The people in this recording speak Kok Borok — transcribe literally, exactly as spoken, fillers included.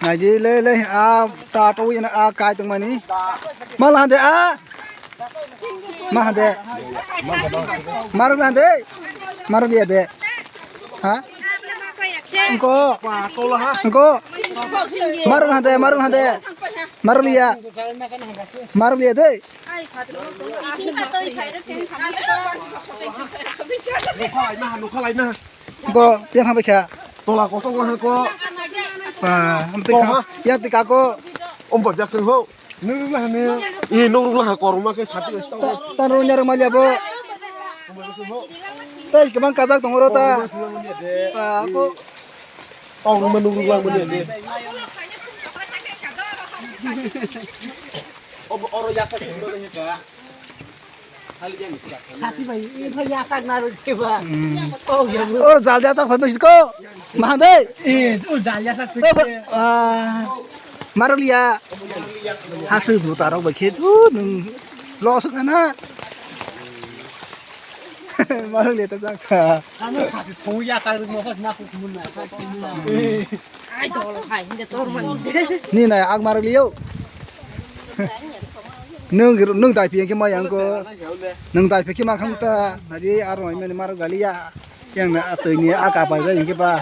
Naidi le le a ta to ina a kai tong mani. Mal hande a. Ma hande. Maruk hande. Maruk liya de. Ha? Engko. Engko. Maruk hande, maruk hande. Maruk liya. Maruk liya de. Nukha laina, nukha laina. Ko, piang hambai kha. Tola kotor wngkha ko. Ba, amtwi kha. Ko, ha? Yang twi ka ko. Om bajak sing ho. Nung rukla hane. I nung rukla ha korma ke sati sta. Ta, ta ro nyar mali abo. Tei kebang kajak tong ro ta. Ba, ko. Tong ma nung rukla mali ade. Ob-, oro yasa sing mali ka. Sati bai, ini yasak naru keba. Hmm. Oh, ya, bro. Or jal yasak phai bisi ko. Mahan dei. Eh, oh, jal yasak tu. Ah, marliya. Hasil buta rok bai khe. Uh, nung. Lo suk na. Marliya ta jak kha. Kami sati thong yasak ruk mo na ku mun na. Ai, dol hai, hingke tor man. Ni nai, ang marok liyo. Nung, nung dai phi ke ma yang ko. Nung dai phi ke ma kham ta, nadi ar mai mani marok gali ya. Yang na atoi ni aka pai bai ke ba.